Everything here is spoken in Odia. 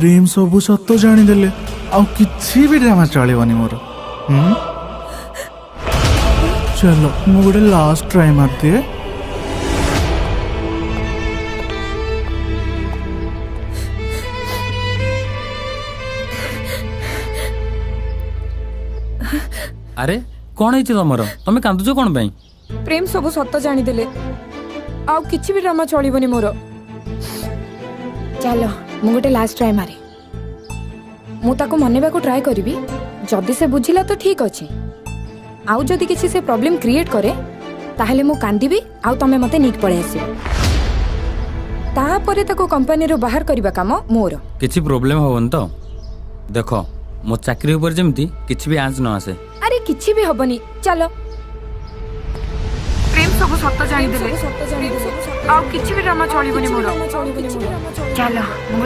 ପ୍ରେମ ସବୁ ସତ ଜାଣିଦେଲେ, ଆଉ କିଛି ବି ଡ୍ରାମା ଚଳିବନି ମୋର। ହୁଁ? ଚାଲ, ମୁଁ ଗୋଟେ ଲାଷ୍ଟ ଟ୍ରାଏ ମାରିଦିଏ। ଆରେ, କ'ଣ ହେଇଛି ତମର? ତମେ କାନ୍ଦୁଛ କ'ଣ ପାଇଁ? ପ୍ରେମ ସବୁ ସତ ଜାଣିଦେଲେ, ଆଉ କିଛି ବି ଡ୍ରାମା ଚଳିବନି ମୋର। ଚାଲ, ମୁଁ ଗୋଟେ ଲାଷ୍ଟ ଟ୍ରାଏ ମାରେ। ମୁଁ ତାକୁ ମନେଇବାକୁ ଟ୍ରାଏ କରିବି। ଯଦି ସେ ବୁଝିଲା ତ ଠିକ୍ ଅଛି, ଆଉ ଯଦି କିଛି ସେ ପ୍ରୋବ୍ଲେମ୍ କ୍ରିଏଟ୍ କରେ, ତାହେଲେ ମୁଁ କାନ୍ଦିବି ଆଉ ତମେ ମୋତେ ନେଇକି ପଳେଇ ଆସିବ। ତାପରେ ତାକୁ କମ୍ପାନୀରୁ ବାହାର କରିବା କାମ ମୋର। କିଛି ପ୍ରୋବ୍ଲେମ୍ ହବନି ତ? ଦେଖ, ମୋ ଚାକିରି ଉପରେ ଯେମିତି କିଛି ବି ଆଞ୍ଚ ନ ଆସେ। ଆରେ, କିଛି ବି ହବନି, ଚାଲ। ପ୍ରେମ ସବୁ ସତ ଜାଣିଦେଲେ, ଆଉ କିଛି ବି ଡ୍ରାମା ଚଳିବନି ମୋର। ଚାଲ, ମୁଁ